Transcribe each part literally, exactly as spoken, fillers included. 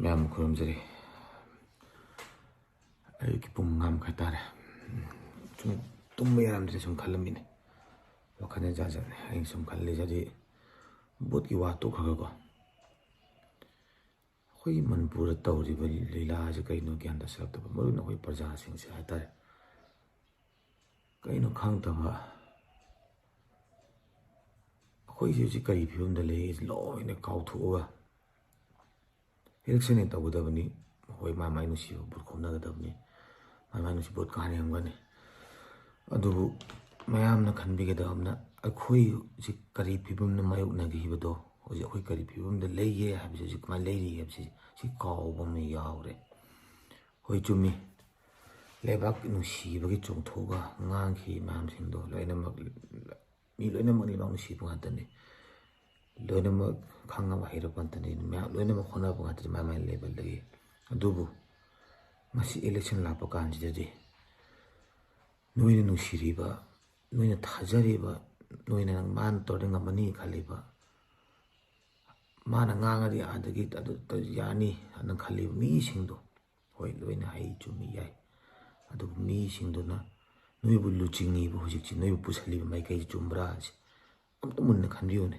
ꯃꯌꯥꯝ ꯈꯨꯔꯨꯝꯖꯔꯤ꯫ ꯑꯌꯨꯛꯀꯤ ꯄꯨꯡ ꯃꯉꯥ ꯃꯈꯥꯏ ꯇꯥꯔꯦ꯫ ꯁꯨꯝ ꯇꯨꯝꯕ ꯌꯥꯔꯝꯗ꯭ꯔꯦ, ꯁꯨꯝ ꯈꯜꯂꯝꯃꯤꯅꯦ꯫ ꯋꯥꯈꯜꯁꯦ ꯖꯥꯠ ꯖꯥꯠꯅꯦ꯫ ꯑꯩꯅ ꯁꯨꯝ ꯈꯜꯂꯤꯁꯤꯗꯤ ꯚꯣꯠꯀꯤ ꯋꯥ ꯇꯣꯛꯈ꯭ꯔꯒꯀꯣ, ꯑꯩꯈꯣꯏꯒꯤ ꯃꯅꯤꯄꯨꯔꯗ ꯇꯧꯔꯤꯕ ꯂꯤꯂꯥꯁꯦ ꯀꯩꯅꯣ ꯒ꯭ꯌꯥꯟ ꯇꯥꯁꯤꯜꯂꯛꯇꯕ, ꯃꯔꯨ ꯑꯣꯏꯅ ꯑꯩꯈꯣꯏ ꯄ꯭ꯔꯖꯥꯁꯤꯡꯁꯦ ꯍꯥꯏꯇꯥꯔꯦ꯫ ꯀꯩꯅꯣ ꯈꯪꯗꯕ, ꯑꯩꯈꯣꯏꯁꯦ ꯍꯧꯖꯤꯛ ꯀꯔꯤ ꯐꯤꯕꯝꯗ ꯂꯩ ꯂꯣꯏꯅ ꯀꯥꯎꯊꯣꯛꯑꯒ, ꯏꯂꯦꯛꯁꯟ ꯍꯦꯛ ꯇꯧꯒꯗꯕꯅꯤ, ꯍꯣꯏ, ꯃꯥ ꯃꯥꯏ ꯅꯨꯡꯁꯤꯕ ꯚꯣꯠ ꯈꯣꯝꯅꯒꯗꯕꯅꯤ, ꯃꯥ ꯃꯥꯏ ꯅꯨꯡꯁꯤ ꯚꯣꯠ ꯀꯥꯍꯟꯅꯤꯡꯉꯝꯒꯅꯤ꯫ ꯑꯗꯨꯕꯨ ꯃꯌꯥꯝꯅ ꯈꯟꯕꯤꯒꯗꯕ ꯑꯃꯅ, ꯑꯩꯈꯣꯏ ꯍꯧꯖꯤꯛ ꯀꯔꯤ ꯐꯤꯕꯝꯅ ꯃꯥꯌꯣꯛꯅꯈꯤꯕꯗꯣ, ꯍꯧꯖꯤꯛ ꯑꯩꯈꯣꯏ ꯀꯔꯤ ꯐꯤꯕꯝꯗ ꯂꯩꯒꯦ ꯍꯥꯏꯕꯁꯤ, ꯍꯧꯖꯤꯛ ꯀꯃꯥꯏꯅ ꯂꯩꯔꯤ ꯍꯥꯏꯕꯁꯤ, ꯁꯤ ꯀꯥꯎꯕ ꯑꯃ ꯌꯥꯎꯔꯦ꯫ ꯍꯣꯏ, ꯆꯨꯝꯃꯤ, ꯂꯩꯕꯥꯛ ꯅꯨꯡꯁꯤꯕꯒꯤ ꯆꯣꯡꯊꯣꯛꯑꯒ ꯉꯥꯡꯈꯤ ꯃꯌꯥꯝꯁꯤꯡꯗꯣ ꯂꯣꯏꯅꯃꯛ, ꯃꯤ ꯂꯣꯏꯅꯃꯛ ꯂꯩꯕꯥꯛ ꯅꯨꯡꯁꯤꯕ ꯉꯥꯛꯇꯅꯤ, ꯂꯣꯏꯅꯃꯛ ꯈꯪꯉꯕ ꯍꯩꯔꯕ ꯉꯥꯛꯇꯅꯤ, ꯃꯌꯥꯝ ꯂꯣꯏꯅꯃꯛ ꯍꯣꯠꯅꯕ ꯉꯥꯛꯇꯅꯤ, ꯃꯥꯏ ꯃꯥꯏ ꯂꯦꯕꯦꯜꯗꯒꯤ꯫ ꯑꯗꯨꯕꯨ ꯉꯁꯤ ꯏꯂꯦꯛꯁꯟ ꯂꯥꯛꯄ ꯀꯥꯟꯁꯤꯗꯗꯤ ꯅꯣꯏꯅ ꯅꯨꯡꯁꯤꯔꯤꯕ, ꯅꯣꯏꯅ ꯊꯥꯖꯔꯤꯕ, ꯅꯣꯏꯅ ꯃꯥꯅ ꯇꯧꯔꯗꯤ ꯉꯝꯃꯅꯤ ꯈꯜꯂꯤꯕ, ꯃꯥꯅ ꯉꯥꯡꯉꯗꯤ ꯑꯥꯗꯒꯤ ꯑꯗꯨ ꯇꯧ-, ꯌꯥꯅꯤ ꯍꯥꯏꯅ ꯈꯜꯂꯤꯕ ꯃꯤꯁꯤꯡꯗꯣ, ꯍꯣꯏ, ꯂꯣꯏꯅ ꯍꯩ ꯆꯨꯝꯃꯤ ꯌꯥꯏ, ꯑꯗꯨꯕꯨ ꯃꯤꯁꯤꯡꯗꯨꯅ ꯅꯣꯏꯕꯨ ꯂꯨꯆꯤꯡꯉꯤꯕ, ꯍꯧꯖꯤꯛꯁꯤ ꯅꯣꯏꯕꯨ ꯄꯨꯁꯜꯂꯤꯕ ꯃꯥꯏꯀꯩꯁꯤ ꯆꯨꯝꯕ꯭ꯔꯥ ꯍꯥꯏꯁꯦ ꯑꯝꯇ ꯃꯨꯟꯅ ꯈꯟꯕꯤꯌꯨꯅꯦ꯫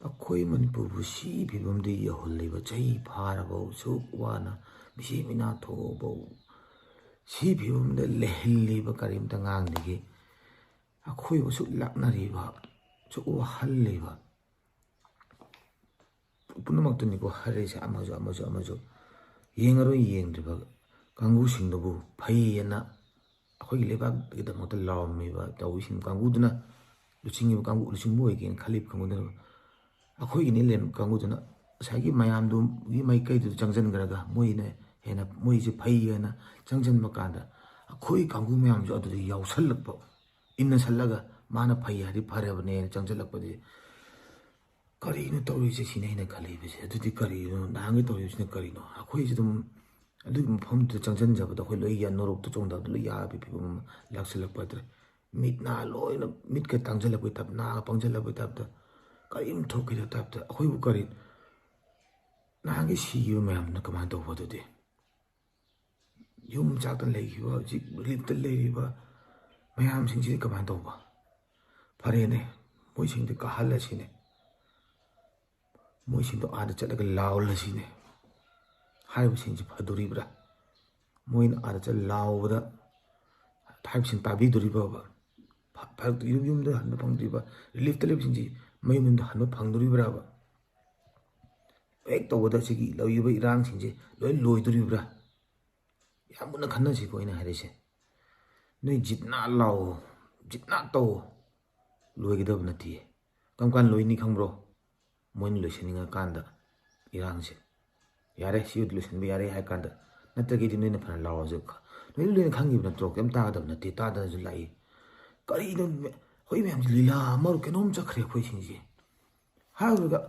ꯑꯩꯈꯣꯏ ꯃꯅꯤꯄꯨꯔꯕꯨ ꯁꯤ ꯐꯤꯕꯝꯗ ꯌꯧꯍꯜꯂꯤꯕ, ꯆꯍꯤ ꯐꯥꯔꯕꯧ ꯁꯨꯛ ꯋꯥꯅ ꯃꯤꯆꯤ ꯃꯤꯅꯥ ꯊꯣꯛꯑꯕꯧ ꯁꯤ ꯐꯤꯕꯝꯗ ꯂꯩꯍꯜꯂꯤꯕ ꯀꯔꯤꯝꯇ ꯉꯥꯡꯗꯒꯦ꯫ ꯑꯩꯈꯣꯏꯕꯨ ꯁꯨꯛ ꯂꯥꯛꯅꯔꯤꯕ, ꯁꯨꯛ ꯋꯥꯍꯜꯂꯤꯕ ꯄꯨꯝꯅꯃꯛꯇꯨꯅꯤꯀꯣ ꯍꯥꯏꯔꯛꯏꯁꯦ, ꯑꯃꯁꯨ ꯑꯃꯁꯨ ꯑꯃꯁꯨ꯫ ꯌꯦꯡꯉꯔꯣꯏ ꯌꯦꯡꯗ꯭ꯔꯤꯕ ꯀꯥꯡꯕꯨꯁꯤꯡꯗꯨꯕꯨ ꯐꯩꯌꯦꯅ ꯑꯩꯈꯣꯏꯒꯤ ꯂꯩꯕꯥꯛꯀꯤꯗꯃꯛꯇ ꯂꯥꯎꯔꯝꯃꯤꯕ ꯇꯧꯔꯤꯁꯤꯡ ꯀꯥꯡꯕꯨꯗꯨꯅ, ꯂꯨꯆꯤꯡꯉꯤꯕ ꯀꯥꯡꯕꯨ, ꯂꯨꯆꯤꯡꯕ ꯑꯣꯏꯒꯦꯅ ꯈꯜꯂꯤꯕ ꯀꯥꯡꯕꯨꯗꯨꯅ, ꯑꯩꯈꯣꯏꯒꯤꯅꯤ ꯂꯦꯝ ꯀꯥꯡꯕꯨꯗꯨꯅ ꯉꯁꯥꯏꯒꯤ ꯃꯌꯥꯝꯗꯨꯒꯤ ꯃꯥꯏꯀꯩꯗꯨꯗ ꯆꯪꯁꯤꯟꯈ꯭ꯔꯒ, ꯃꯣꯏꯅ ꯍꯦꯟꯅ, ꯃꯣꯏꯁꯦ ꯐꯩ ꯍꯥꯏꯅ ꯆꯪꯁꯤꯟꯕ ꯀꯥꯟꯗ, ꯑꯩꯈꯣꯏ ꯀꯥꯡꯕꯨ ꯃꯌꯥꯝꯁꯨ ꯑꯗꯨꯗ ꯌꯥꯎꯁꯜꯂꯛꯄ, ꯏꯟꯅꯁꯜꯂꯒ ꯃꯥꯅ ꯐꯩ ꯍꯥꯏꯔꯗꯤ ꯐꯔꯕꯅꯦꯅ ꯆꯪꯁꯤꯜꯂꯛꯄꯗꯤ, ꯀꯔꯤꯅꯣ ꯇꯧꯔꯤꯁꯦ? ꯁꯤꯅꯤ ꯑꯩꯅ ꯈꯜꯂꯤꯕꯁꯦ꯫ ꯑꯗꯨꯗꯤ ꯀꯔꯤꯅꯣ ꯅꯍꯥꯟꯒꯤ ꯇꯧꯔꯤꯕꯁꯤꯅ? ꯀꯔꯤꯅꯣ? ꯑꯩꯈꯣꯏꯁꯦ ꯑꯗꯨꯝ ꯑꯗꯨꯒꯤ ꯃꯐꯝꯗꯨꯗ ꯆꯪꯁꯤꯟꯖꯕꯗ ꯑꯩꯈꯣꯏ ꯂꯣꯏ ꯌꯥ-, ꯅꯣꯔꯣꯛꯇ ꯆꯣꯡꯊꯕꯗ ꯂꯣꯏ ꯌꯥꯕꯒꯤ ꯐꯤꯕꯝ ꯑꯃ ꯂꯥꯛꯁꯤꯜꯂꯛꯄ ꯍꯥꯏꯇꯥꯔꯦ꯫ ꯃꯤꯠ ꯅꯥ ꯂꯣꯏꯅ, ꯃꯤꯠꯀ ꯇꯥꯡꯁꯤꯜꯂꯛꯄꯒꯤ ꯇꯥꯏꯞ, ꯅꯥꯒ ꯄꯪꯁꯤꯜꯂꯛꯄꯒꯤ ꯇꯥꯏꯞꯇ, ꯀꯔꯤꯝ ꯊꯣꯛꯈꯤꯗꯕ ꯇꯥꯏꯞꯇ꯫ ꯑꯩꯈꯣꯏꯕꯨ ꯀꯔꯤ, ꯅꯍꯥꯟꯒꯤ ꯁꯤꯈꯤꯕ ꯃꯌꯥꯝꯗꯨꯅ ꯀꯃꯥꯏꯅ ꯇꯧꯕ? ꯑꯗꯨꯗꯤ ꯌꯨꯝ ꯆꯥꯛꯇ ꯂꯩꯈꯤꯕ, ꯍꯧꯖꯤꯛ ꯔꯤꯂꯤꯐꯇ ꯂꯩꯔꯤꯕ ꯃꯌꯥꯝꯁꯤꯡꯁꯤꯗꯤ ꯀꯃꯥꯏꯅ ꯇꯧꯕ? ꯐꯔꯦꯅꯦ, ꯃꯣꯏꯁꯤꯡꯗꯤ ꯀꯥꯍꯜꯂꯁꯤꯅꯦ, ꯃꯣꯏꯁꯤꯡꯗꯣ ꯑꯥꯗ ꯆꯠꯂꯒ ꯂꯥꯎꯍꯜꯂꯁꯤꯅꯦ꯫ ꯍꯥꯏꯔꯤꯕꯁꯤꯡꯁꯤ ꯐꯗꯣꯔꯤꯕ꯭ꯔꯥ? ꯃꯣꯏꯅ ꯑꯥꯗ ꯆꯠꯂ ꯂꯥꯎꯕꯗ ꯍꯥꯏꯔꯤꯕꯁꯤꯡ ꯇꯥꯕꯤꯗꯣꯔꯤꯕ꯭ꯔꯕ? ꯐ- ꯐꯔꯛꯇ ꯌꯨꯝ ꯌꯨꯝꯗ ꯍꯟꯕ ꯐꯪꯗ꯭ꯔꯤꯕ, ꯔꯤꯂꯤꯐꯇ ꯂꯩꯕꯁꯤꯡꯁꯤ ꯃꯌꯨꯝ ꯌꯨꯝꯗ ꯍꯟꯕ ꯐꯪꯗꯣꯔꯤꯕ꯭ꯔꯕ? ꯍꯦꯛ ꯇꯧꯕꯗ ꯁꯤꯒꯤ ꯂꯩꯔꯤꯕ ꯏꯔꯥꯡꯁꯤꯡꯁꯦ ꯂꯣꯏ ꯂꯣꯏꯗꯣꯔꯤꯕ꯭ꯔꯥ? ꯌꯥꯝ ꯃꯨꯟꯅ ꯈꯟꯅꯁꯤꯀꯣ ꯑꯩꯅ ꯍꯥꯏꯔꯤꯁꯦ꯫ ꯅꯣꯏ ꯖꯤꯠꯅꯥ ꯂꯥꯎꯑꯣ, ꯖꯤꯠꯅꯥ ꯇꯧꯑꯣ, ꯂꯣꯏꯒꯗꯕ ꯅꯠꯇꯦ꯫ ꯀꯔꯝ ꯀꯥꯟ ꯂꯣꯏꯅꯤ ꯈꯪꯕ꯭ꯔꯣ? ꯃꯣꯏꯅ ꯂꯣꯏꯁꯤꯟꯅꯤꯡꯉꯀꯥꯟꯗ ꯏꯔꯥꯡꯁꯦ꯫ ꯌꯥꯔꯦ, ꯁꯤ ꯂꯣꯏꯁꯤꯟꯕ ꯌꯥꯔꯦ ꯍꯥꯏ ꯀꯥꯟꯗ, ꯅꯠꯇ꯭ꯔꯒꯗꯤ ꯅꯣꯏꯅ ꯐꯅ ꯂꯥꯎꯔꯁꯨ ꯈ-, ꯅꯣꯏ ꯂꯣꯏꯅ ꯈꯪꯉꯤꯕ ꯅꯠꯇ꯭ꯔꯣ? ꯀꯩꯝ ꯇꯥꯒꯗꯕ ꯅꯠꯇꯦ, ꯇꯥꯗꯅꯁꯨ ꯂꯥꯛꯏ꯫ ꯀꯔꯤꯅꯣ ꯃ-, ꯑꯩꯈꯣꯏ ꯃꯌꯥꯝꯁꯤ ꯂꯤꯂꯥ ꯑꯃꯔꯣ ꯀꯩꯅꯣꯝ ꯆꯠꯈ꯭ꯔꯦ ꯑꯩꯈꯣꯏꯁꯤꯡꯁꯦ꯫ ꯍꯥꯏꯔꯨꯔꯒ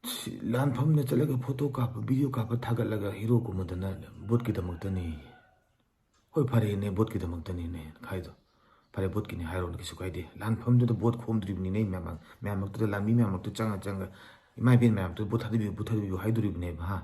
ꯁꯤ ꯂꯥꯟꯐꯝꯗ ꯆꯠꯂꯒ ꯐꯣꯇꯣ ꯀꯥꯞꯄ, ꯚꯤꯗꯤꯑꯣ ꯀꯥꯞꯄ ꯊꯥꯒꯠꯂꯒ ꯍꯤꯔꯣ ꯀꯨꯝꯃꯗꯅ ꯚꯣꯠꯀꯤꯗꯃꯛꯇꯅꯤ꯫ ꯍꯣꯏ, ꯐꯔꯦꯅꯦ, ꯚꯣꯠꯀꯤꯗꯃꯛꯇꯅꯤꯅꯦ ꯈꯥꯏꯗꯣ꯫ ꯐꯔꯦ, ꯚꯣꯠꯀꯤꯅꯤ ꯍꯥꯏꯔꯣꯅ ꯀꯩꯁꯨ ꯀꯥꯏꯗꯦ꯫ ꯂꯥꯟꯐꯝꯗꯨꯗ ꯚꯣꯠ ꯈꯣꯝꯗꯣꯔꯤꯕꯅꯤꯅꯦ, ꯃꯌꯥꯝ, ꯃꯌꯥꯝ ꯃꯔꯛꯇꯨꯗ, ꯂꯥꯟꯃꯤ ꯃꯌꯥꯝ ꯃꯔꯛꯇ ꯆꯪꯉ ꯆꯪꯉ ꯏꯃꯥ ꯏꯕꯦꯟ ꯃꯌꯥꯝꯗꯨꯗ ꯚꯣꯠ ꯊꯥꯗꯕꯤꯌꯨ, ꯚꯣꯠ ꯊꯥꯗꯕꯤꯌꯨ ꯍꯥꯏꯗꯣꯔꯤꯕꯅꯦꯕ, ꯍꯥ?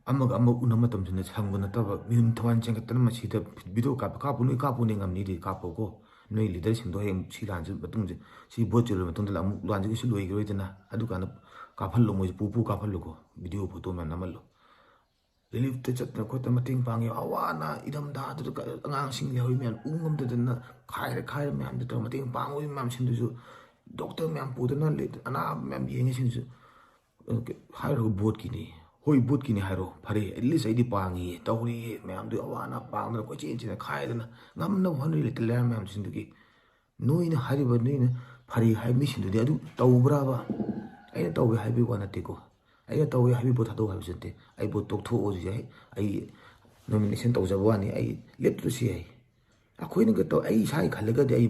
ꯑꯃꯒ ꯑꯃꯒ ꯎꯅꯕ ꯃꯇꯝꯁꯤꯅ ꯁꯪꯕ ꯅꯠꯇꯕ, ꯃꯤꯍꯨꯟ ꯊꯋꯥꯏ ꯆꯦꯟꯈꯠꯇꯅ ꯃꯁꯤꯗ ꯚꯤꯗꯤꯑꯣ ꯀꯥꯞꯄ, ꯀꯥꯞꯄꯨ, ꯅꯣꯏ ꯀꯥꯞꯄꯨꯅꯦ, ꯉꯝꯅꯤꯗꯤ ꯀꯥꯞꯄꯣꯀꯣ꯫ ꯅꯣꯏ ꯂꯤꯗꯔꯁꯤꯡꯗꯣ ꯍꯌꯦꯡ ꯁꯤ ꯂꯥꯟꯁꯤ ꯃꯇꯨꯡꯁꯦ, ꯁꯤ ꯚꯣꯠ ꯆꯦꯜꯂꯕ ꯃꯇꯨꯡꯗ ꯑꯃꯨꯛ ꯂꯥꯟꯁꯤ ꯀꯩꯁꯨ ꯂꯣꯏꯈꯤꯔꯣꯏꯗꯅ, ꯑꯗꯨꯀꯥꯟꯗ ꯀꯥꯞꯍꯜꯂꯣ, ꯃꯣꯏꯁꯦ ꯄꯨ ꯄꯨ ꯀꯥꯞꯍꯜꯂꯨꯀꯣ, ꯚꯤꯗꯤꯑꯣ ꯐꯣꯇꯣ ꯃꯌꯥꯝ ꯅꯝꯍꯜꯂꯣ꯫ ꯔꯤꯂꯤꯐꯇ ꯆꯠꯇꯅ ꯈꯣꯠꯇꯅ ꯃꯇꯦꯡ ꯄꯥꯡꯉꯤ, ꯑꯋꯥ ꯑꯅꯥ ꯏꯔꯝꯗꯥꯗꯨꯗ ꯀ-, ꯑꯉꯥꯡꯁꯤꯡ ꯂꯩꯍꯧꯔꯤ ꯃꯌꯥꯝ ꯎ ꯉꯝꯗꯗꯅ ꯈꯥꯏꯔ ꯈꯥꯏꯔ ꯃꯌꯥꯝꯗꯨ ꯇꯧꯔ ꯃꯇꯦꯡ ꯄꯥꯡꯉꯣꯏ ꯃꯌꯥꯝꯁꯤꯡꯗꯨꯁꯨ, ꯗꯣꯛꯇꯔ ꯃꯌꯥꯝ ꯄꯨꯗꯅ ꯂꯩ-, ꯑꯅꯥꯕ ꯃꯌꯥꯝ ꯌꯦꯡꯉꯤꯁꯤꯡꯁꯨ, ꯑ, ꯀ-, ꯍꯥꯏꯔꯒ ꯚꯣꯠꯀꯤꯅꯤ, ꯍꯣꯏ ꯚꯣꯠꯀꯤꯅꯤ ꯍꯥꯏꯔꯣ, ꯐꯔꯦ, ꯑꯦꯠꯂꯤꯁ ꯑꯩꯗꯤ ꯄꯥꯡꯉꯤꯌꯦ, ꯇꯧꯔꯤꯌꯦ, ꯃꯌꯥꯝꯗꯨ ꯑꯋꯥ ꯑꯅꯥ ꯄꯥꯡꯗꯅ ꯀꯣꯏꯆꯦꯟ ꯆꯦꯟꯗꯅ ꯈꯥꯏꯗꯅ ꯉꯝꯅꯕ ꯍꯣꯠꯅꯔꯤ ꯂꯩꯇ ꯂꯥꯏꯔ ꯃꯌꯥꯝꯁꯤꯡꯗꯨꯒꯤ꯫ ꯅꯣꯏꯅ ꯍꯥꯏꯔꯤꯕ, ꯅꯣꯏꯅ ꯐꯔꯦ ꯍꯥꯏꯕ ꯃꯤꯁꯤꯡꯗꯨꯗꯤ ꯑꯗꯨ ꯇꯧꯕ꯭ꯔꯥꯕ? ꯑꯩꯅ ꯇꯧꯋꯦ ꯍꯥꯏꯕꯒꯤ ꯋꯥ ꯅꯠꯇꯦꯀꯣ, ꯑꯩꯅ ꯇꯧꯋꯦ ꯍꯥꯏꯕꯒꯤ ꯚꯣꯠ ꯊꯥꯗꯧ ꯍꯥꯏꯕꯁꯨ ꯅꯠꯇꯦ꯫ ꯑꯩ ꯚꯣꯠ ꯇꯣꯛꯊꯣꯛꯑꯣꯁꯨ ꯌꯥꯏ, ꯑꯩ ꯅꯣꯃꯤꯅꯦꯁꯟ ꯇꯧꯖꯕ ꯋꯥꯅꯤ, ꯑꯩ ꯂꯦꯞꯇ꯭ꯔꯁꯨ ꯌꯥꯏ꯫ ꯑꯩꯈꯣꯏꯅꯒ ꯇꯧ-, ꯑꯩ ꯏꯁꯥꯒꯤ ꯈꯜꯂꯒꯗꯤ ꯑꯩ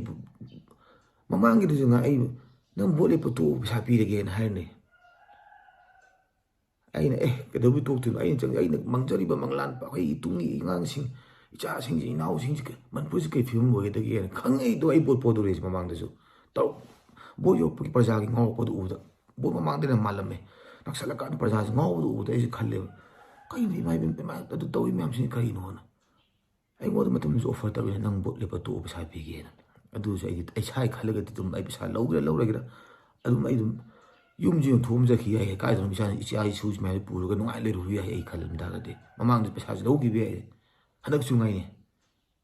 ꯃꯃꯥꯡꯒꯤꯗꯨꯁꯨ ꯉꯥꯏ, ꯑꯩ ꯅꯪ ꯚꯣꯠ ꯂꯦꯞꯄ ꯇꯣꯛꯑꯣ, ꯄꯩꯁꯥ ꯄꯤꯔꯒꯦꯅ ꯍꯥꯏꯔꯅꯤ꯫ ꯑꯩꯅ, "ꯑꯦ, ꯀꯩꯗꯧꯕꯩ ꯇꯣꯛꯇꯣꯏꯅꯣ? ꯑꯩꯅ ꯆꯪ-, ꯑꯩꯅ ꯃꯥꯡꯖꯔꯤꯕ ꯃꯪꯂꯥꯟ, ꯑꯩꯈꯣꯏꯒꯤ ꯇꯨꯡꯒꯤ ꯑꯉꯥꯡꯁꯤꯡ, ꯏꯆꯥꯁꯤꯡꯁꯤ, ꯏꯅꯥꯎꯁꯤꯡꯁꯤ ꯀ-, ꯃꯅꯤꯄꯨꯔꯁꯤ ꯀꯩ ꯐꯤꯕꯝ ꯑꯣꯏꯒꯗꯒꯦꯅ ꯈꯪꯉꯛꯏꯗꯣ ꯑꯩ ꯚꯣꯠ ꯄꯣꯗꯧꯔꯦꯁꯦ ꯃꯃꯥꯡꯗꯁꯨ꯫ ꯇꯧ-, ꯚꯣꯠ ꯌꯣꯛꯄꯒꯤ ꯄ꯭ꯔꯖꯥꯒꯤ ꯉꯥꯎꯔꯛꯄꯗꯨ ꯎꯕꯗ ꯚꯣꯠ ꯃꯃꯥꯡꯗꯅ ꯃꯥꯜꯂꯝꯃꯦ꯫ ꯅꯛꯁꯜꯂꯀꯥꯟꯗ ꯄ꯭ꯔꯖꯥꯁꯤ ꯉꯥꯎꯕꯗꯨ ꯎꯕꯗ ꯑꯩꯁꯦ ꯈꯜꯂꯦꯕ, "ꯀꯩꯅꯣ ꯏꯃꯥ ꯏꯕꯦꯝ, ꯏꯃꯥ ꯑꯗꯨ ꯇꯧꯔꯤ ꯃꯌꯥꯝꯁꯤꯅ ꯀꯔꯤꯅꯣꯅ?" ꯑꯩꯉꯣꯟꯗ ꯃꯇꯝꯗꯁꯨ offer ꯇꯧꯔꯤꯅꯦ, "ꯅꯪ ꯚꯣꯠ ꯂꯦꯞꯄ ꯇꯣꯛꯑꯣ, ꯄꯩꯁꯥ ꯄꯤꯒꯦꯅ"꯫ ꯑꯗꯨꯁꯨ ꯑꯩꯗꯤ, ꯑꯩ ꯏꯁꯥꯒꯤ ꯈꯜꯂꯒꯗꯤ ꯑꯗꯨꯝ ꯑꯩ ꯄꯩꯁꯥ ꯂꯧꯒꯦꯔꯥ ꯂꯧꯔꯣꯏꯒꯦꯔꯥ ꯑꯗꯨꯝ ꯑꯩ ꯑꯗꯨꯝ ꯌꯨꯝꯁꯤ ꯌꯣꯟꯊꯣꯛꯑꯝ ꯆꯠꯈꯤ ꯌꯥꯏ, ꯀꯥꯏꯗꯅꯣ ꯏꯆꯥ, ꯏꯆꯥ ꯏꯁꯨ ꯁꯨꯃꯥꯏꯅ ꯄꯨꯔꯒ ꯅꯨꯡꯉꯥꯏ ꯂꯩꯔꯨꯕ ꯌꯥꯏ꯫ ꯑꯩ ꯈꯜꯂꯝ ꯇꯥꯔꯒꯗꯤ ꯃꯃꯥꯡꯗ ꯄꯩꯁꯥꯁꯨ ꯂꯧꯈꯤꯕ ꯌꯥꯏ, ꯍꯟꯗꯛꯁꯨ ꯉꯥꯏꯅꯤ,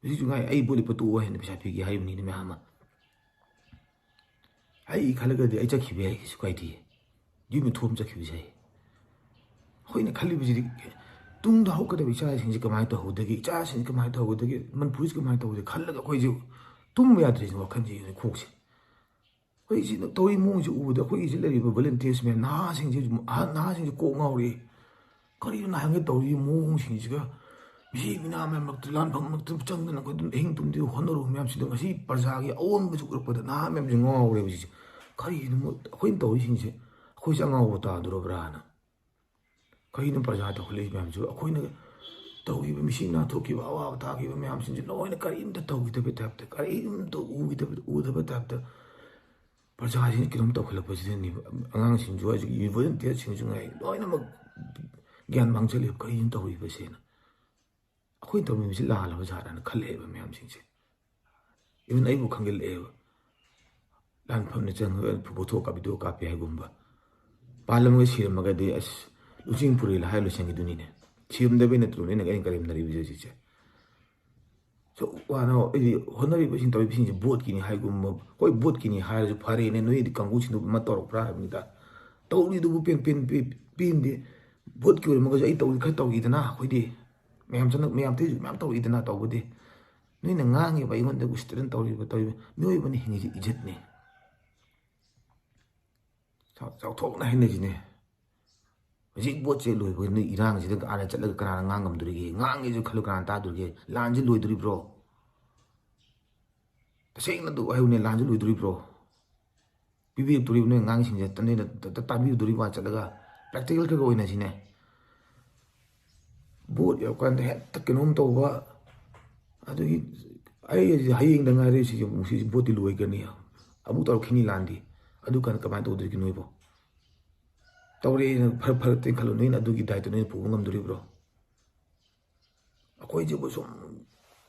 ꯍꯧꯖꯤꯛꯁꯨ ꯉꯥꯏ꯫ ꯑꯩ ꯚꯣꯠ ꯂꯦꯞꯄ ꯇꯣꯛꯑꯣ ꯍꯥꯏꯅ ꯄꯩꯁꯥ ꯄꯤꯒꯦ ꯍꯥꯏꯕꯅꯤꯅ ꯃꯌꯥꯝ ꯑꯃ꯫ ꯑꯩ ꯈꯜꯂꯒꯗꯤ ꯑꯩ ꯆꯠꯈꯤꯕ ꯌꯥꯏ, ꯀꯩꯁꯨ ꯀꯥꯏꯗꯦ꯫ ꯌꯨꯝ ꯊꯣꯛꯑꯝ ꯆꯠꯈꯤꯕꯁꯦ ꯑꯩ꯫ ꯑꯩꯈꯣꯏꯅ ꯈꯜꯂꯤꯕꯁꯤꯗꯤ ꯇꯨꯡꯗ ꯍꯧꯒꯗꯕ ꯏꯆꯥꯁꯤꯡꯁꯤ ꯀꯃꯥꯏꯅ ꯇꯧꯍꯧꯗꯒꯦ, ꯏꯆꯥꯁꯤꯡꯁꯤ ꯀꯃꯥꯏꯅ ꯇꯧꯍꯧꯗꯒꯦ, ꯃꯅꯤꯄꯨꯔꯁꯤ ꯀꯃꯥꯏꯅ ꯇꯧꯍꯧꯗꯒꯦ ꯈꯜꯂꯒ ꯑꯩꯈꯣꯏꯁꯦ ꯇꯨꯝꯕ ꯌꯥꯗ꯭ꯔꯤꯁꯤꯅ ꯋꯥꯈꯜꯁꯤ, ꯀꯣꯛꯁꯦ꯫ ꯑꯩꯈꯣꯏꯁꯤ ꯇꯧꯔꯤ ꯃꯑꯣꯡꯁꯤ ꯎꯕꯗ ꯑꯩꯈꯣꯏꯒꯤꯁꯤ ꯂꯩꯔꯤꯕ volunteers ꯃꯌꯥꯝ, ꯅꯍꯥꯁꯤꯡꯁꯤ, ꯑꯍꯟ ꯅꯍꯥꯁꯤꯡꯁꯤ ꯀꯣꯛ ꯉꯥꯎꯔꯤ꯫ ꯀꯔꯤꯅꯣ ꯅꯍꯥꯟꯒꯩ ꯇꯧꯔꯤ ꯃꯑꯣꯡꯁꯤꯡꯁꯤꯒ? ꯃꯤꯁꯤ ꯃꯤꯅꯥ ꯃꯌꯥꯝ ꯃꯔꯛꯇ, ꯂꯥꯟꯐꯝ ꯃꯔꯛꯇ ꯆꯪꯗꯅ ꯑꯩꯈꯣꯏ ꯑꯗꯨꯝ ꯑꯍꯤꯡ ꯇꯨꯝꯗꯕꯤ ꯍꯣꯠꯅꯔꯨꯕ ꯃꯌꯥꯝꯁꯤꯗ ꯉꯁꯤ ꯄ꯭ꯔꯖꯥꯒꯤ ꯑꯑꯣꯟꯕꯁꯤ ꯎꯔꯛꯄꯗ ꯅꯍꯥ ꯃꯌꯥꯝꯁꯤ ꯉꯥꯎꯔꯦꯕ ꯍꯧꯖꯤꯛꯁꯦ꯫ ꯀꯔꯤꯅꯣ ꯃꯣꯏ, ꯑꯩꯈꯣꯏꯅ ꯇꯧꯔꯤꯁꯤꯡꯁꯦ ꯑꯩꯈꯣꯏꯁꯦ ꯑꯉꯥꯎꯕ ꯇꯥꯗꯣꯔꯕ꯭ꯔꯥꯅ? ꯀꯔꯤꯅꯣ ꯄ꯭ꯔꯖꯥ ꯇꯧꯈꯠꯂꯛꯏ ꯃꯌꯥꯝꯁꯤꯕꯨ? ꯑꯩꯈꯣꯏꯅ ꯇꯧꯈꯤꯕ, ꯃꯤꯁꯤꯡ ꯅꯥꯊꯣꯛꯈꯤꯕ, ꯑꯋꯥꯕ ꯇꯥꯈꯤꯕ ꯃꯌꯥꯝꯁꯤꯡꯁꯦ ꯂꯣꯏꯅ ꯀꯔꯤꯝꯇ ꯇꯧꯈꯤꯗꯕꯩ ꯇꯥꯏꯞꯇ, ꯀꯔꯤꯝꯇ ꯎꯈꯤꯗꯕ, ꯎꯗꯕ ꯇꯥꯏꯞꯇ ꯄ꯭ꯔꯖꯥꯁꯤꯡ ꯀꯩꯅꯣꯝ ꯇꯧꯈꯠꯂꯛꯄꯁꯤꯗꯅꯦꯕ꯫ ꯑꯉꯥꯡꯁꯤꯡꯁꯨ ꯍꯧꯖꯤꯛ volunteerꯁꯤꯡꯁꯨ ꯉꯥꯏ, ꯂꯣꯏꯅꯃꯛ ꯒ꯭ꯌꯥꯟ ꯃꯥꯡꯁꯤꯜꯂꯦꯕ꯫ ꯀꯔꯤꯅꯣ ꯇꯧꯔꯤꯕꯁꯦꯅ? ꯑꯩꯈꯣꯏꯅ ꯇꯧꯔꯝꯃꯤꯕꯁꯤ ꯂꯥꯜꯂꯕ ꯖꯥꯠꯂꯅ ꯈꯜꯂꯛꯑꯦꯕ ꯃꯌꯥꯝꯁꯤꯡꯁꯦ꯫ Even ꯑꯩꯕꯨ ꯈꯪꯖꯤꯜꯂꯛꯑꯦꯕ꯫ ꯂꯥꯟꯐꯝꯗ ꯆꯪꯉꯒ ꯄꯣꯊꯣꯛ ꯀꯥꯞ-, video ꯀꯥꯞꯄꯦ ꯍꯥꯏꯒꯨꯝꯕ꯫ ꯄꯥꯜꯂꯝꯃꯒ ꯁꯤꯔꯝꯃꯒꯗꯤ ꯑꯁ, ꯂꯨꯆꯤꯡ ꯄꯨꯔꯦꯜ ꯍꯥꯏꯔ ꯂꯣꯏꯁꯤꯟꯈꯤꯗꯣꯏꯅꯤꯅꯦ꯫ ꯁꯤꯔꯝꯗꯕꯩ ꯅꯠꯇ꯭ꯔꯣ ꯅꯣꯏꯅ ꯑꯩꯅ ꯀꯔꯦꯝꯅꯔꯤꯕꯁꯦ ꯍꯧꯖꯤꯛꯁꯦ? ꯁꯨꯛ ꯋꯥꯅ ꯑꯩꯗꯤ ꯍꯣꯠꯅꯔꯤꯕꯁꯤꯡ ꯇꯧꯔꯤꯕꯁꯤꯡꯁꯦ ꯚꯣꯠꯀꯤꯅꯤ ꯍꯥꯏꯒꯨꯝꯕ, ꯍꯣꯏ, ꯚꯣꯠꯀꯤꯅꯤ ꯍꯥꯏꯔꯁꯨ ꯐꯔꯦꯅꯦ, ꯅꯣꯏꯗꯤ ꯀꯥꯡꯕꯨꯁꯤꯡꯗꯨ ꯑꯃ ꯇꯧꯔꯛꯄ꯭ꯔꯥ ꯍꯥꯏꯕꯅꯤꯗ꯫ ꯇꯧꯔꯤꯗꯨꯕꯨ ꯄꯦꯟ-, ꯄꯦꯟ-, ꯄꯦ-, ꯄꯦꯟꯗꯦ꯫ ꯚꯣꯠꯀꯤ ꯑꯣꯏꯔꯝꯃꯒꯁꯨ ꯑꯩ ꯇꯧꯔꯤ ꯈꯔ ꯇꯧꯔꯤꯗꯅ ꯑꯩꯈꯣꯏꯗꯤ꯫ ꯃꯌꯥꯝ ꯆꯪꯉꯛ-, ꯃꯌꯥꯝ ꯑꯇꯩꯁꯨ ꯃꯌꯥꯝ ꯇꯧꯔꯤꯗꯅ ꯇꯧꯕꯗꯤ꯫ ꯅꯣꯏꯅ ꯉꯥꯡꯉꯤꯕ ꯑꯩꯉꯣꯟꯗ ꯎꯁꯤꯠꯇꯅ ꯇꯧꯔꯤꯕ, ꯇꯧꯔꯤꯕ ꯃꯤꯑꯣꯏꯕꯅ ꯍꯤꯡꯉꯤꯁꯤ ꯏꯖꯠꯅꯤ꯫ ꯆꯥꯎ-, ꯆꯥꯎꯊꯣꯛꯅ ꯍꯥꯏꯅꯁꯤꯅꯦ꯫ ꯍꯧꯖꯤꯛ ꯚꯣꯠꯁꯦ ꯂꯣꯏꯕꯒ ꯅꯣꯏ ꯏꯔꯥꯡꯁꯤꯗ ꯑꯥꯗ ꯆꯠꯂꯒ ꯀꯅꯥꯅ ꯉꯥꯡ ꯉꯝꯗꯣꯔꯤꯒꯦ? ꯉꯥꯡꯒꯦꯁꯨ ꯈꯜꯂꯨ, ꯀꯅꯥꯅ ꯇꯥꯗꯣꯔꯤꯒꯦ? ꯂꯥꯟꯁꯤ ꯂꯣꯏꯗꯣꯔꯤꯕ꯭ꯔꯣ? ꯇꯁꯦꯡꯅ ꯑꯗꯨ ꯍꯥꯏꯌꯨꯅꯦ, ꯂꯥꯟꯁꯤ ꯂꯣꯏꯗꯣꯔꯤꯕ꯭ꯔꯣ? ꯄꯤꯕꯤꯔꯛꯇꯣꯔꯤꯕ ꯅꯣꯏ ꯑꯉꯥꯡꯁꯤꯡꯁꯦ ꯇ-, ꯅꯣꯏꯅ ꯇ-, ꯇ-, ꯇꯥꯕꯤꯔꯨꯗꯣꯔꯤꯕ ꯆꯠꯂꯒ? Practical ꯈꯔ ꯈꯔ ꯑꯣꯏꯅꯁꯤꯅꯦ꯫ ꯚꯣꯠ ꯌꯧꯔꯀꯥꯟꯗ ꯍꯦꯛꯇ ꯀꯩꯅꯣꯝ ꯇꯧꯕ, ꯑꯗꯨꯒꯤ ꯑꯩ ꯍꯌꯦꯡꯗ ꯉꯥꯏꯔꯦ ꯁꯤꯁꯦ, ꯑꯃꯨꯛ ꯁꯤꯁꯦ ꯚꯣꯠꯇꯤ ꯂꯣꯏꯒꯅꯤ, ꯑꯃꯨꯛ ꯇꯧꯔꯛꯈꯤꯅꯤ ꯂꯥꯟꯗꯤ꯫ ꯑꯗꯨ ꯀꯥꯟꯗ ꯀꯃꯥꯏꯅ ꯇꯧꯗꯣꯏꯒꯦ ꯅꯣꯏꯕꯣ? ꯇꯧꯔꯦꯅ ꯐꯔ ꯐꯔꯛꯇꯦ ꯈꯜꯂꯣ, ꯅꯣꯏꯅ ꯑꯗꯨꯒꯤ ꯗꯥꯏꯇꯣ ꯅꯣꯏꯅ ꯄꯨꯕ ꯉꯝꯗꯣꯔꯤꯕ꯭ꯔꯣ? ꯑꯩꯈꯣꯏꯁꯤꯕꯨ ꯁꯨꯝ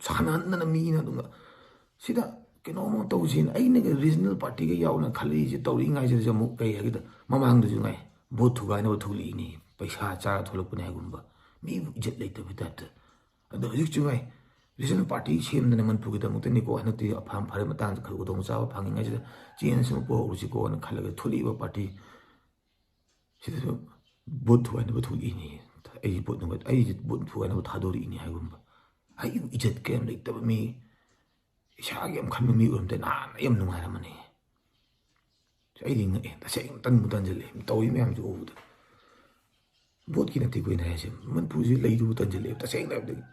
ꯁꯥꯟꯅꯍꯟꯗꯅ ꯃꯤꯅ ꯑꯗꯨꯝ ꯁꯤꯗ ꯀꯩꯅꯣꯝꯃ ꯇꯧꯁꯤꯅ ꯑꯩꯅꯒ ꯔꯤꯖꯅꯦꯜ ꯄꯥꯔꯇꯤꯒ ꯌꯥꯎꯅ ꯈꯜꯂꯛꯏꯁꯦ꯫ ꯇꯧꯔꯤꯉꯥꯏꯁꯤꯗꯁꯨ ꯑꯃꯨꯛ ꯀꯩ ꯍꯥꯏꯒꯦꯗ, ꯃꯃꯥꯡꯗꯁꯨ ꯉꯥꯏ ꯚꯣꯠ ꯊꯨꯒꯥꯏꯅꯕ ꯊꯣꯛꯂꯛꯏꯅꯤ, ꯄꯩꯁꯥ ꯆꯥꯔ ꯊꯣꯛꯂꯛꯄꯅꯦ ꯍꯥꯏꯒꯨꯝꯕ, ꯃꯤꯕꯨ ꯏꯖꯠ ꯂꯩꯇꯕ ꯇꯥꯏꯞꯇ꯫ ꯑꯗꯣ ꯍꯧꯖꯤꯛꯁꯨ ꯉꯥꯏ ꯔꯤꯖꯅꯦꯜ ꯄꯥꯔꯇꯤ ꯁꯦꯝꯗꯅ ꯃꯅꯤꯄꯨꯔꯒꯤꯗꯃꯛꯇꯅꯤꯀꯣ, ꯍꯟꯗꯛꯇꯤ ꯑꯐ ꯐꯔꯦ ꯃꯇꯥꯡꯁꯦ ꯈꯔ ꯈꯨꯗꯣꯡꯆꯥꯕ ꯐꯪꯉꯤꯉꯩꯁꯤꯗ ꯆꯦꯟꯖ ꯑꯃ ꯄꯨꯍꯧꯔꯁꯤꯀꯣꯅ ꯈꯜꯂꯒ ꯊꯣꯛꯂꯛꯏꯕ ꯄꯥꯔꯇꯤ ꯁꯤꯗꯁꯨ ꯚꯣꯠ ꯊꯨꯒꯥꯏꯅꯕ ꯊꯣꯛꯂꯛꯏꯅꯤ, ꯑꯩꯁꯦ ꯚꯣꯠ ꯅꯨꯡꯉꯥꯏ-, ꯑꯩꯁꯦ ꯚꯣꯠ ꯊꯨꯒꯥꯏꯅꯕ ꯊꯥꯗꯣꯔꯛꯏꯅꯤ ꯍꯥꯏꯒꯨꯝꯕ꯫ ꯑꯩꯕꯨ ꯏꯖꯠ ꯀꯌꯥꯝ ꯂꯩꯇꯕ ꯃꯤ, ꯏꯁꯥꯒꯤ ꯌꯥꯝ ꯈꯟꯕ ꯃꯤ ꯑꯣꯏꯔꯝꯗꯦ ꯅꯍꯥꯟꯅ ꯌꯥꯝ ꯅꯨꯡꯉꯥꯏꯔꯝꯃꯅꯤ꯫ ꯑꯩꯗꯤ ꯉꯛꯑꯦ, ꯇꯁꯦꯡꯅ ꯇꯟꯕꯨ ꯇꯟꯁꯤꯜꯂꯦ ꯇꯧꯔꯤ ꯃꯌꯥꯝꯁꯦ ꯎꯕꯗ꯫ ꯚꯣꯠꯀꯤ ꯅꯠꯇꯦ ꯑꯩꯈꯣꯏꯅ ꯍꯥꯏꯁꯦ, ꯃꯅꯤꯄꯨꯔꯁꯤ ꯂꯩꯗꯨꯕꯨ ꯇꯟꯁꯤꯜꯂꯦ ꯇꯁꯦꯡꯅ ꯍꯥꯏꯕꯗ꯫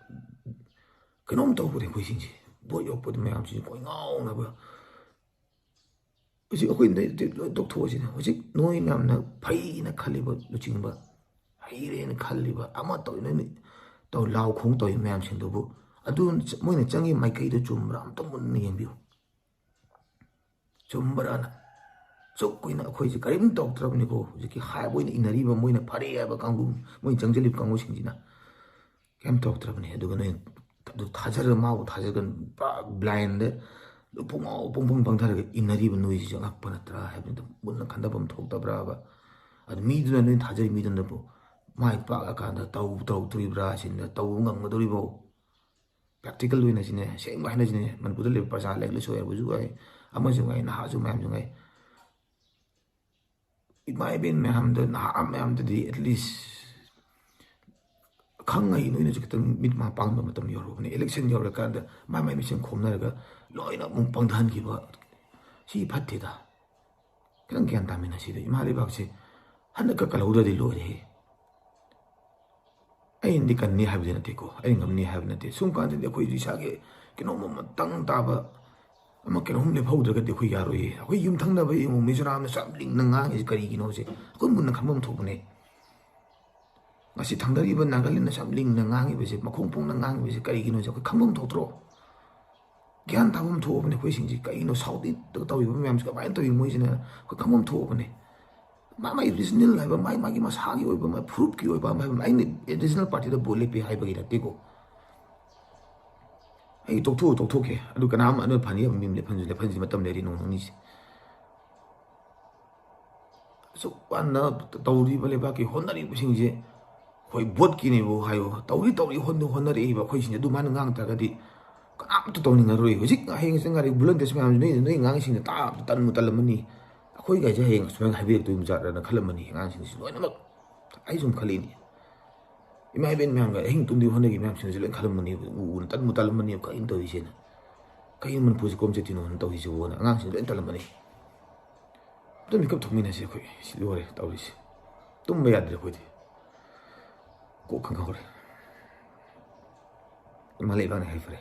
ꯀꯩꯅꯣꯝ ꯇꯧꯕꯅꯦ ꯑꯩꯈꯣꯏꯁꯤꯡꯁꯦ, ꯚꯣꯠ ꯌꯧꯔꯛꯄꯗ ꯃꯌꯥꯝꯁꯤꯡꯁꯦ ꯀꯣꯏ ꯉꯥꯎꯅꯕ꯫ ꯍꯧꯖꯤꯛ ꯑꯩꯈꯣꯏ ꯂꯣꯏ ꯇꯣꯛꯊꯣꯛꯑꯁꯤꯅꯦ꯫ ꯍꯧꯖꯤꯛ ꯅꯣꯏ ꯃꯌꯥꯝꯅ ꯐꯩꯅ ꯈꯜꯂꯤꯕ ꯂꯨꯆꯤꯡꯕ, ꯍꯩꯔꯦꯅ ꯈꯜꯂꯤꯕ, ꯑꯃ ꯇꯧꯔꯤ, ꯅꯣꯏꯅ ꯇꯧ, ꯂꯥꯎ ꯈꯣꯡ ꯇꯧꯔꯤ ꯃꯌꯥꯝꯁꯤꯡꯗꯨꯕꯨ, ꯑꯗꯨ ꯃꯣꯏꯅ ꯆꯪꯉꯤ ꯃꯥꯏꯀꯩꯗꯨ ꯆꯨꯝꯕ꯭ꯔꯥ ꯑꯝꯇ ꯃꯨꯟꯅ ꯌꯦꯡꯕꯤꯌꯨ꯫ ꯆꯨꯝꯕ꯭ꯔꯥꯅ꯫ ꯑꯁꯨꯛ ꯀꯨꯏꯅ ꯑꯩꯈꯣꯏꯁꯦ ꯀꯔꯤꯝ ꯇꯧꯗ꯭ꯔꯕꯅꯤꯀꯣ꯫ ꯍꯧꯖꯤꯛꯀꯤ ꯍꯥꯏꯕ ꯑꯣꯏꯅ ꯏꯟꯅꯔꯤꯕ, ꯃꯣꯏꯅ ꯐꯔꯦ ꯍꯥꯏꯕ ꯀꯥꯡꯕꯨ, ꯃꯣꯏꯅ ꯆꯪꯁꯤꯜꯂꯤꯕ ꯀꯥꯡꯕꯨꯁꯤꯡꯁꯤꯅ ꯀꯩꯝ ꯇꯧꯔꯛꯇ꯭ꯔꯕꯅꯤ꯫ ꯑꯗꯨꯒ ꯅꯣꯏ ꯑꯗꯨ ꯊꯥꯖꯔꯒ, ꯃꯥꯕꯨ ꯊꯥꯖꯔꯒ ꯄꯨꯔꯥ ꯕ꯭ꯂꯥꯏꯟꯗ ꯄꯨꯡꯉꯥꯎ ꯄꯨꯡ ꯄꯨꯡ ꯄꯪꯊꯔꯒ ꯏꯟꯅꯔꯤꯕ ꯅꯣꯏꯁꯤꯁꯨ ꯑꯉꯛꯄ ꯅꯠꯇ꯭ꯔꯥ ꯍꯥꯏꯕꯅꯤꯗ꯫ ꯃꯨꯟꯅ ꯈꯟꯊꯐꯝ ꯊꯣꯛꯇꯕ꯭ꯔꯥꯕ? ꯑꯗꯨ ꯃꯤꯗꯨꯅ, ꯅꯣꯏ ꯊꯥꯖꯔꯤ ꯃꯤꯗꯨꯅꯕꯨ ꯃꯥꯏ ꯄꯥꯛꯂꯀꯥꯟꯗ ꯇꯧ-, ꯇꯧꯔꯛꯇꯣꯔꯤꯕ꯭ꯔꯥ ꯁꯤꯅ, ꯇꯧꯕ ꯉꯝꯒꯗꯣꯔꯤꯕꯣ? ꯄ꯭ꯔꯦꯛꯇꯤꯀꯦꯜ ꯑꯣꯏꯅ ꯁꯤꯅꯦ, ꯑꯁꯦꯡꯕ ꯍꯥꯏꯅꯁꯤꯅꯦ, ꯃꯅꯤꯄꯨꯔꯗ ꯂꯩꯕ ꯄ꯭ꯔꯖꯥ, ꯂꯥꯏꯔꯤꯛ ꯂꯥꯏꯁꯨ ꯍꯩꯕꯁꯨ ꯍꯩ, ꯑꯃꯁꯨ ꯉꯥꯏ, ꯅꯍꯥꯁꯨ ꯃꯌꯥꯝꯁꯨ ꯉꯥꯏ꯫ ꯏꯃꯥ ꯏꯕꯦꯟ ꯃꯌꯥꯝꯗ, ꯅꯍꯥ ꯃꯌꯥꯝꯗꯗꯤ at least ꯈꯪꯉꯩ ꯅꯣꯏꯅꯁꯨ ꯈꯤꯇꯪ ꯃꯤꯠ ꯃꯥ ꯄꯥꯡꯕ ꯃꯇꯝ ꯌꯧꯔꯛꯑꯕꯅꯤ꯫ ꯏꯂꯦꯛꯁꯟ ꯌꯧꯔꯀꯥꯟꯗ ꯃꯥꯏ ꯃꯥꯏ ꯃꯁꯦꯟ ꯈꯣꯝꯅꯔꯒ ꯂꯣꯏꯅ ꯑꯃꯨꯛ ꯄꯪꯊꯍꯟꯈꯤꯕ, ꯁꯤ ꯐꯠꯇꯦꯗ꯫ ꯈꯤꯇꯪ ꯒ꯭ꯌꯥꯟ ꯇꯥꯃꯤꯟꯅꯁꯤꯗ꯫ ꯏꯃꯥ ꯂꯩꯕꯥꯛꯁꯦ ꯍꯟꯗꯛꯀ ꯀꯜꯍꯧꯗ꯭ꯔꯗꯤ ꯂꯣꯏꯔꯦꯍꯦ꯫ ꯑꯩꯅꯗꯤ ꯀꯟꯅꯤ ꯍꯥꯏꯕꯗꯤ ꯅꯠꯇꯦꯀꯣ, ꯑꯩ ꯉꯝꯅꯤ ꯍꯥꯏꯕ ꯅꯠꯇꯦ꯫ ꯁꯨꯝ ꯀꯥꯟꯗꯗꯤ ꯑꯩꯈꯣꯏꯁꯨ ꯏꯁꯥꯒꯤ ꯀꯩꯅꯣꯝꯃ ꯃꯇꯪ ꯇꯥꯕ ꯑꯃ, ꯀꯩꯅꯣꯝ ꯂꯦꯞꯍꯧꯗ꯭ꯔꯒꯗꯤ ꯑꯩꯈꯣꯏ ꯌꯥꯔꯣꯏꯌꯦ꯫ ꯑꯩꯈꯣꯏ ꯌꯨꯝꯊꯪꯅꯕ ꯌꯦꯡꯉꯨ, ꯃꯤꯖꯣꯔꯥꯝꯅ ꯁꯨꯌꯥꯝ ꯂꯤꯡꯅ ꯉꯥꯡꯉꯤꯁꯦ ꯀꯔꯤꯒꯤꯅꯣꯁꯦ ꯑꯩꯈꯣꯏ ꯃꯨꯟꯅ ꯈꯪꯐꯝ ꯊꯣꯛꯄꯅꯦ꯫ ꯉꯁꯤ ꯊꯪꯅꯔꯤꯕ ꯅꯥꯒꯥꯂꯦꯟꯗ ꯁꯨꯌꯥꯝ ꯂꯤꯡꯅ ꯉꯥꯡꯉꯤꯕꯁꯦ, ꯃꯈꯣꯡ ꯄꯣꯡꯅ ꯉꯥꯡꯉꯤꯕꯁꯦ ꯀꯔꯤꯒꯤꯅꯣꯁꯦ ꯑꯩꯈꯣꯏ ꯈꯪꯐꯝ ꯊꯣꯛꯇ꯭ꯔꯣ? ꯒ꯭ꯌꯥꯟ ꯇꯥꯐꯝ ꯊꯣꯛꯑꯕꯅꯦ ꯑꯩꯈꯣꯏꯁꯤꯡꯁꯦ꯫ ꯀꯩꯅꯣ ꯁꯥꯎꯠꯇ ꯇꯧꯔꯤꯕ ꯃꯌꯥꯝꯁꯦ ꯀꯃꯥꯏꯅ ꯇꯧꯔꯤ ꯃꯣꯏꯁꯤꯅ ꯑꯩꯈꯣꯏ ꯈꯪꯐꯝ ꯊꯣꯛꯑꯕꯅꯦ꯫ ꯃꯥ ꯃꯥꯒꯤ ꯔꯤꯖꯅꯦꯜ ꯍꯥꯏꯕ, ꯃꯥꯒꯤ ꯃꯥꯒꯤ ꯃꯁꯥꯒꯤ ꯑꯣꯏꯕ, ꯃꯥꯒꯤ ꯐꯨꯔꯨꯞꯀꯤ ꯑꯣꯏꯕ ꯑꯃ ꯍꯥꯏꯕ ꯑꯃ, ꯑꯩꯅ ꯑꯦꯗꯤꯁꯅꯦꯜ ꯄꯥꯔꯇꯤꯗ ꯚꯣꯠ ꯂꯦꯞꯄꯤ ꯍꯥꯏꯕꯒꯤ ꯅꯠꯇꯦꯀꯣ꯫ ꯑꯩ ꯇꯣꯛꯊꯣꯛꯑꯣ, ꯇꯣꯛꯊꯣꯛꯀꯦ, ꯑꯗꯨ ꯀꯅꯥꯝ ꯑꯗꯨ ꯐꯅꯤ ꯍꯥꯏꯕ ꯃꯤ ꯑꯃ ꯂꯦꯞꯍꯟꯁꯤ, ꯂꯦꯞꯍꯟꯁꯤ, ꯃꯇꯝ ꯂꯩꯔꯤ ꯅꯣꯡ ꯅꯤꯅꯤꯁꯦ꯫ ꯑꯁꯨꯛ ꯋꯥꯅ ꯇꯧꯔꯤꯕ ꯂꯩꯕꯥꯛꯀꯤ ꯍꯣꯠꯅꯔꯤꯕꯁꯤꯡꯁꯦ, ꯑꯩꯈꯣꯏ ꯚꯣꯠꯀꯤꯅꯦꯕꯨ ꯍꯥꯏꯌꯣ, ꯇꯧꯔꯤ ꯇꯧꯔꯤ ꯍꯣꯠꯅ ꯍꯣꯠꯅꯔꯛꯏꯕ ꯑꯩꯈꯣꯏꯁꯤꯡꯁꯦ ꯑꯗꯨꯃꯥꯏꯅ ꯉꯥꯡ ꯇꯥꯔꯒꯗꯤ ꯀꯅꯥꯝꯇ ꯇꯧꯅꯤꯡꯉꯔꯣꯏ꯫ ꯍꯧꯖꯤꯛ ꯍꯌꯦꯡ ꯆꯪꯉꯛꯏ ꯚꯣꯂꯨꯟꯇꯤꯌꯔꯁ ꯃꯌꯥꯝꯁꯤ ꯅꯣꯏ, ꯅꯣꯏ ꯑꯉꯥꯡꯁꯤꯡꯅ ꯇꯥꯕꯗ ꯇꯟꯕꯨ ꯇꯜꯂꯝꯃꯅꯤ꯫ ꯑꯩꯈꯣꯏꯒꯥꯏꯁꯦ ꯍꯌꯦꯡ ꯑꯁꯨꯃꯥꯏꯅ ꯍꯥꯏꯕꯤꯔꯛꯇꯣꯏꯕ ꯖꯥꯠꯔꯅ ꯈꯜꯂꯝꯃꯅꯤ ꯑꯉꯥꯡꯁꯤꯡꯁꯤ ꯂꯣꯏꯅꯃꯛ꯫ ꯑꯩ ꯁꯨꯝ ꯈꯜꯂꯤꯅꯤ, ꯏꯃꯥ ꯏꯕꯦꯟ ꯃꯌꯥꯝꯒ ꯑꯍꯤꯡ ꯇꯨꯝꯗꯤ ꯍꯣꯠꯅꯈꯤ ꯃꯌꯥꯝꯁꯤꯡꯁꯤ ꯂꯣꯏ ꯈꯜꯂꯝꯃꯅꯤ, ꯎ ꯎꯅ ꯇꯟꯕꯨ ꯇꯜꯂꯝꯃꯅꯤ ꯀꯔꯤꯅꯣ ꯇꯧꯔꯤꯁꯦꯅ꯫ ꯀꯩꯅꯣ ꯃꯅꯤꯄꯨꯔꯁꯦ ꯀꯣꯝ ꯆꯠꯇꯣꯏꯅꯣꯅ ꯇꯧꯔꯤꯁꯤꯕꯣꯅ ꯑꯉꯥꯡꯁꯤꯡ ꯂꯣꯏ ꯇꯜꯂꯝꯃꯅꯤ꯫ ꯑꯗꯨꯝ ꯃꯤꯀꯞ ꯊꯣꯛꯃꯤꯟꯅꯁꯤ ꯑꯩꯈꯣꯏ꯫ ꯁꯤ ꯂꯣꯏꯔꯦ ꯇꯧꯔꯤꯁꯦ꯫ ꯇꯨꯝꯕ ꯌꯥꯗ꯭ꯔꯦ ꯑꯩꯈꯣꯏꯗꯤ꯫ ꯀꯣꯛ ꯈꯪꯍꯧꯔꯦ꯫ ꯏꯃꯥ ꯂꯩꯕꯥꯛꯅ ꯍꯥꯏꯐꯔꯦ꯫